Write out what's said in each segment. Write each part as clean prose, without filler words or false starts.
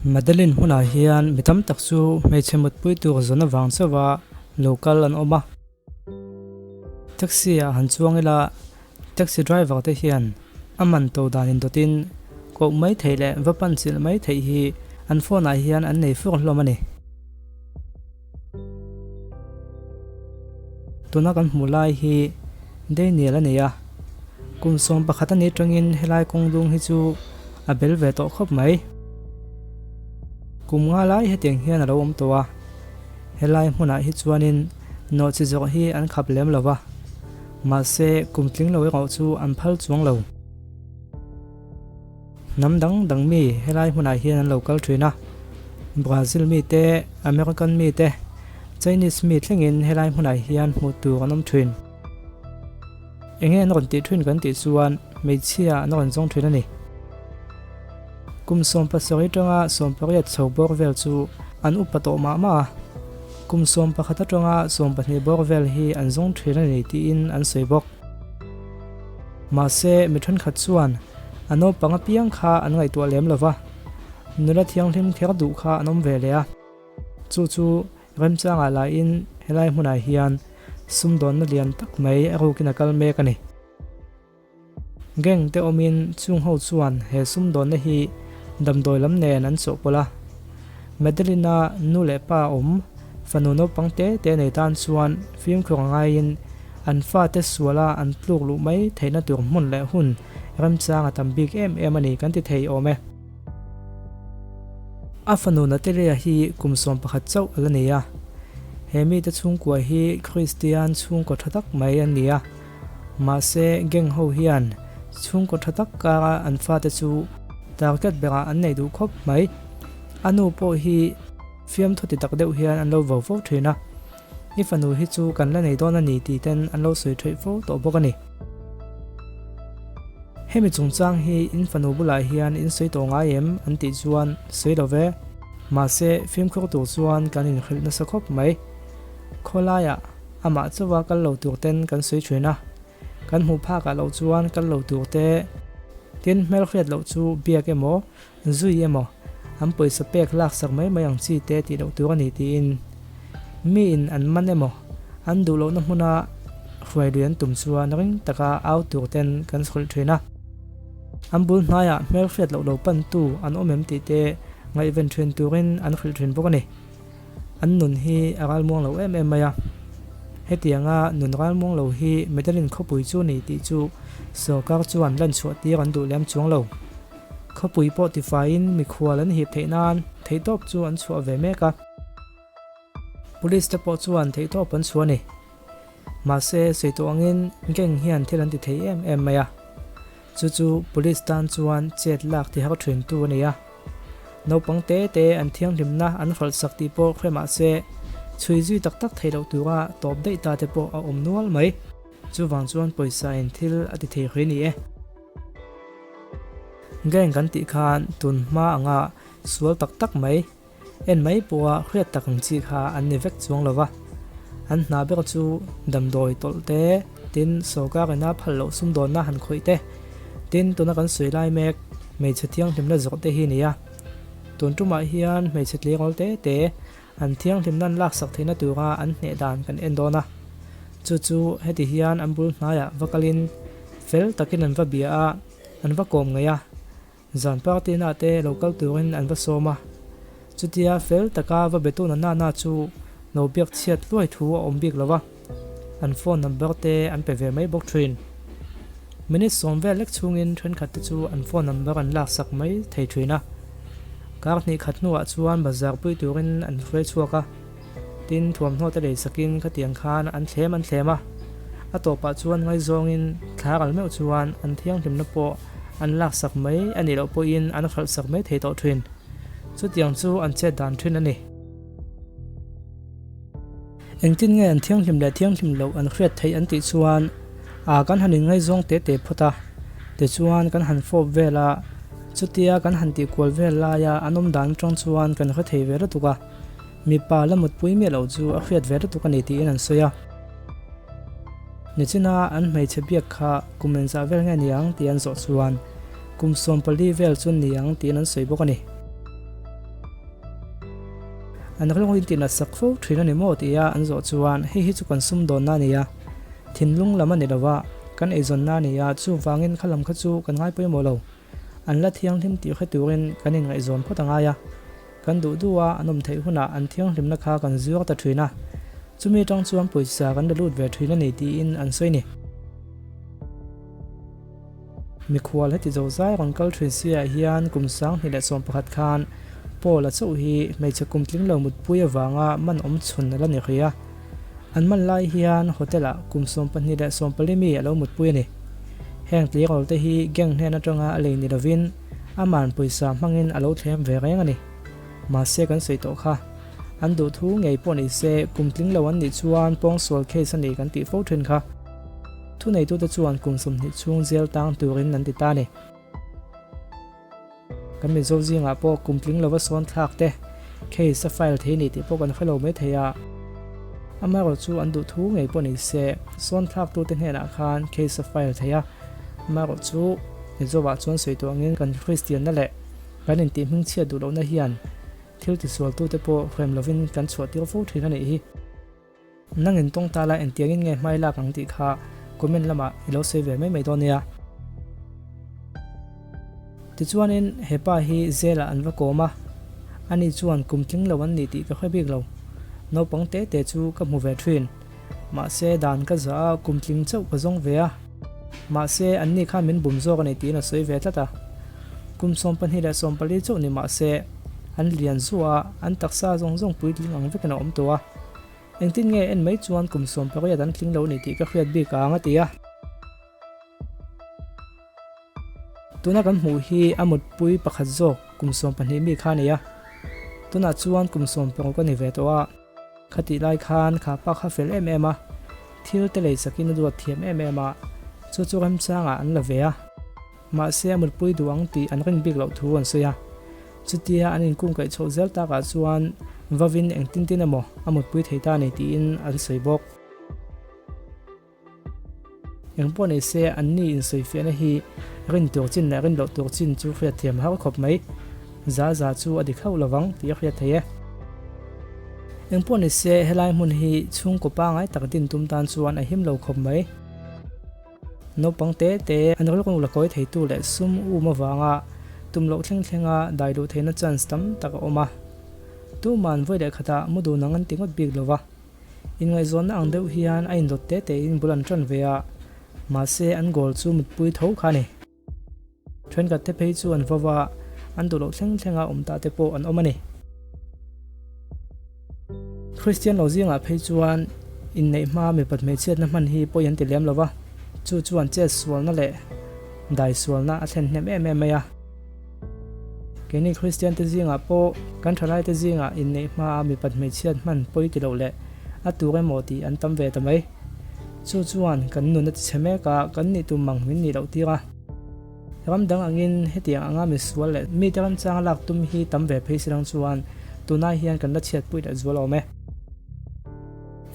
Madeline hmunah hian mi tam tak chu hmeichhe mutpui tur zawn avang chauha lo kal an awm a. Taxi ah han chuang ila taxi driver te hian a man to dan indawtin koh mai theih leh va pan chilh mai theih hi an phone ah hian an nei fur hlawm a ni. Tuna kan hmuh lai hi Daniel a ni a, kum 11 a nih atangin helai kawng dung hi chu a bel ve tawh khawp mai. Kum nga lai hetiang hian a lo awm tawh a, helai hmunah hi chuanin nawhchi zawrh hi an khap lem lo va, mahse kum tling lo erawh chu an phal chuang lo. Hnam dang dang mi helai hmunah hian an lo kal thin a, Brazil mi te, American mi te, Chinese mi thlengin helai hmunah hian hmuh tur an awm thin. Enge an rawn tih thin kan tih chuan hmeichhia an rawn zawng thin a ni. Kum 17 atanga 18 chho bawr vel chu an upa tawh mah mah a, kum 11 atanga 12 bawr vel hi an zawng thin a ni tiin an sawi bawk. Mahse mi thenkhat chuan a naupang apiang kha an ngaihtuah lem lo va, nula thianghlim kher duh kha an awm ve leh a. Chu chu remchangah lahin helai hmunah hian sumdawnna lian tak mai a rukin a kal mek a ni. Gang te awmin chung ho chuan he sumdawnna hi damdawi lam nen an chawhpawlh a. Madeline-a nu leh pa awm fanu naupang te te nei tan chuan fimkhur a ngaiin an fate suala an tluk luh mai theihna tur hmun leh hun remchang a tam bik em em a ni kan ti thei awm e. A fanu Natalia hi kum 11 chauh a la nei a, he mite chhungkua hi Kristian chhungkaw tha tak mai an ni a, mahse gang ho hian chhungkaw tha tak kara an fate chu target berah an nei duh khawp mai. A nu pawh hi fiamthu ti tak deuh hian an lo vo fo thin a, I fanu hi chu kan la nei dawn a ni tih ten an lo sawi theih fo tawh bawk a ni. Hemi chungchang hi in fanu bulah hian in sawi tawh ngai em an tih chuan sawi lo ve. Mahse fimkhur tur chuan kan inhrilh nasa khawp mai. Khawlaiah amah chauha kal lo tur ten kan sawi thin a, kan hmuh phakah loh chuan kal lo tur te tin hmelhriat loh chu biak emaw zui emaw an pawisa pek laksak mai mai ang chi te tih loh tur a ni tiin miin an man emaw an duh lohna hmuna hruai lui an tum chuan ring taka au tur ten kan hrilh thin a. An bul hnaiah hmelhriat loh lo pantu an awm em tih te ngaihven thin turin an hrilh thin bawk a ni. An nun hi a ralmuang lo em em mai a. Hetianga nun ralmuang lo hi Medellin khawpui chu ni tih chu sorkar chuan lanchhuah tir an duh lem chuang lo. Khawpui pawh tifaiin mikhual an hip theih nan theihtawp chu an chhuah ve mek a. Police te pawh chuan theihtawp an chhuah a ni. Mahse, sawi tawh angin gang hian thil an ti thei em em mai a. Chu chu police tan chuan chet lak ti har thin tu a ni a. Naupang te te an thianghlimna an hralhsak tih pawh hre mah se, chhui zui tak tak theih loh tura tawp daih ta te pawh a awm nual mai. Chuvang chuan pawisa in thil a ti thei hrih ni e. Gang kan tih khan tun hma anga sual tak tak mai, en mai pawha hriat tak ang chi kha an ni vek chuang lo va. An hna ber chu damdawi tawlh te, tin sorkar ina phal loh sumdawnna han khawih te, tin tuna kan sawi lai mek hmeichhe thianghlimna zawrh te hi a ni a. Tun tumah hian hmeichhe tleirawl te te an thianghlimna an laksak theihna tura an hneh dan kan en dawn a. Chu chu heti hian an bul hnaiah va kalin fel takin an va bia a, an va kawm ngei a, zan party na te lo kal turin an va sawm a. Chutia fel taka va be tu na na chu lo biak chhiat hluai thu a awm bik lo va, an phone number te an pe ve mai bawk thin. Minute 10 vel lek chhungin thenkhat te chu an phone number an laksak mai thei thin a. Kar hnih khat hnuah chuan bazar pui turin an hruai chhuak a. Tin, thuamhnaw te lei sakin khatiang khan an thlem an thlem a, a tawpah chuan ngaizawngin thla ral meuh chuan an thianghlimna pawh an laksak mai a nih loh pawhin an hralhsak mai thei tawh thin. Chutiang chu an chet dan thin a ni. Engtin nge an thianghlim leh thianghlim loh an hriat theih an tih chuan a kan han inngaizawng te te phawt a, tichuan kan han fawp vel a, chutia kan han tihkual vel laia an awm dan atang chuan kan hre thei ve lutuk a. Mipa la mutpui miah loh chu a hriat ve lutuk a ni tiin an sawi a. Nichina an hmeichhe biak kha kum engzah vel nge ni ang tih an zawh chuan kum 14 vel chu ni ang tiin an sawi bawk a ni. An rilru in tinat sak fo thin a ni maw tia an zawh chuan hei hi chu kan sumdawnna a ni a, thinlung lam a ni lo a, kan eizawnna a ni a, chuvangin kha lam kha chu kan ngai pawimawh lo. An la thianghlim tih hre turin kan inngaihzawn phawt a ngai a, kan duh duh a an awm theih hunah an thianghlimna kha kan zuar ta thin a, chumi atang chuan pawisa kan la lut ve thin a ni tiin an sawi ni. Mikhual heti zo zai rawn kal thin siah hian kum 2011 khan Paul-a chauh hi hmeichhe kum tling lo mutpui avanga man awm chhun a la ni hrih a. An man lai hian hotel-ah kum 24 mi a lo mutpui a ni. Heng tleirawl te hi gang hnen atanga a lei ni lovin aman pawisa hmangin a lo thlem ve reng a ni. Mahse kan sawi tawh kha. An duh thu ngei pawh ni se kum tling lo an nih chuan pawngsual case a ni kan tih fo thin kha. Thuneitute chuan kum 20 chhung jail tang turin an ti ta a ni. Kan Mizo zingah pawh kum tling lova sawn thlak te case a file thei ni tih pawh kan hre lo mai thei a. Amaherawh chu an duh thu ngei pawh ni se sawn thlaktute hnenah khan case a file thei a. Amaherawh chu Mizoah chuan sawi tawh angin kan Kristianna leh kan intih hmingchhiat duh lohna hian thil tisualtute pawh hrem lovin kan chhuah tir fo thin a nih hi. Nang in tawng ta la engtiangin nge hmai lak ang tih kha comment lamah i lo sawi ve mai mai dawn nia. Tichuanin he pa hi Zela an va kawm a, ani chuan kum tling lo an ni tih ka hre bik lo. Naupang te te chu ka hmu ve thin. Mahse dan ka zah a kum tling chauh ka zawng ve a. Mahse anni khan min bum zawk a ni tiin a sawi ve tlat a. Kum 24 leh 14 chauh ni mahse an lian zuah a, an taksa zawng zawng puitling ang vekin a awm tawh a. Engtin nge en mai chuan kum 18 an tling lo ni tih ka hriat bik ang a ti a. Tuna kan hmuh hi a mutpui pakhat zawk kum 12 mi kha a ni a. Tunah chuan kum 16 a ni ve tawh a. Khatih lai khan kha pa kha fel em em a, thil te lei sakin a duat thiam em em a, chu chu remchangah an la ve a. Mahse a mutpui duh ang tih an rin bik loh thu an sawi a. Chutia an inkungkaih chhoh zel takah chuan vavin engtin tin emaw a mutpui thei ta a ni tiin an sawi bawk. Engpawh nei se anni insawifiahna hi rin tur chin leh rin loh tur chin chu hriatthiam har khawp mai. Za za chu a dik hauh lovang tih a hriat thei e. Engpawh ni se helai hmun hi chhungkaw pangai tak din tum tan chuan a him lo khawp mai. Naupang te te an rilru la kawi theitu leh sum um avanga tum loh thleng thlenga dai luh theihna chance tam tak a awm a. Tuman vawi leh khatah mu dun ang an ti ngawt bik lo va. Inngaihzawnna ang deuh hian a indawt te tein bul an tan ve a, mahse an goal chu mutpui tho kha a ni. Thenkhat te phei chu an vo va, an duh loh thleng thlenga awm ta te pawh an awm a ni. Kristian lo zingah phei chuan inneih hma mipat hmeichhiatna hman hi pawi an ti lem lo va, chu chuan chet sualna leh dai sualna a thlen hnem em em mai a. Keini Kristian te zingah pawh kan thalaite zingah inneih hmaa mipat hmeichhiat hman pawi ti loh leh a tur emaw tih an tam ve ta mai. Chu chuan kan nun a ti chhe mek a, kan nih tum mang min nih loh tir a. Ram dang angin hetiang anga misual leh mite ramchang lak tum hi tam ve phei si lang chuan tunai hian kan la chhiatpui leh zual awm e.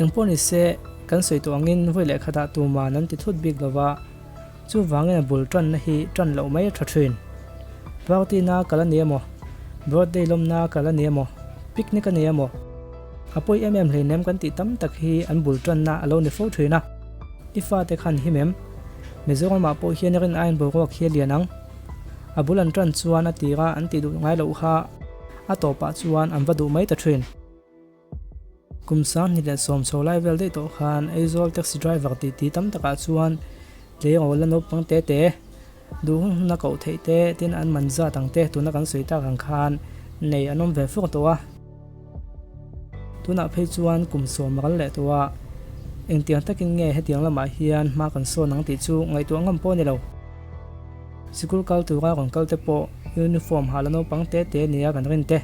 Engpawh ni se, kan sawi tawh angin vawi leh khatah tuman an ti thut bik lova, Chuvangin a bul tanna hi tan loh mai a tha thin. Party na kal a ni emaw, birthday lawmna kal a ni emaw, picnic a ni emaw, a pawi em em hleinem kan tih tam tak hi an bul tanna a lo ni fo thin a. I fate khan him em? Mizoramah pawh hian rin aiin boruak hi a lian ang. A bul an tan chuan a tira an tih duh ngai loh kha a tawpah chuan an va duh mai ta thin. Kum 2010 chho lai vel daih tawh khan Aizawl taxi driver tih ti tam takah chuan tleirawl la naupang te te, duh hun huna koh theih te tin an man zat ang te tuna kan sawi tak ang khan nei an awm ve fur tawh a. Tunah phei chuan kum 10 a kal leh tawh a, engtiang takin nge hetiang lamah hian hma kan sawn ang tih chu ngaihtuah ngam pawh a ni lo. Sikul kal tura rawn kal te pawh uniform ha la naupang te te nia kan rin te,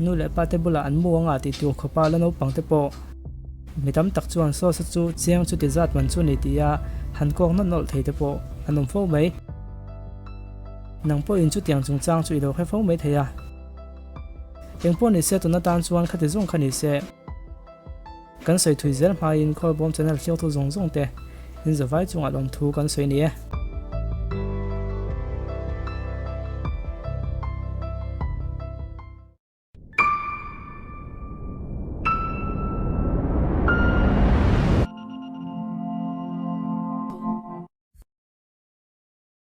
nu leh pa te bulah an mu anga tih tur khawpa la naupang te pawh mi tam tak chuan sauce chu chiang chuti zat man chu ni tia han kawk nawlh nawlh thei te pawh an awm fo mai. Nang pawhin chutiang chungchang chu i lo hre fo mai thei a. Engpawh ni se tuna tan chuan khati zawng kha ni se. Kan sawi thui zel hmain Khawlbawm channel hliautu zawng zawng te in zavai chungah lawmthu kan sawi ni e.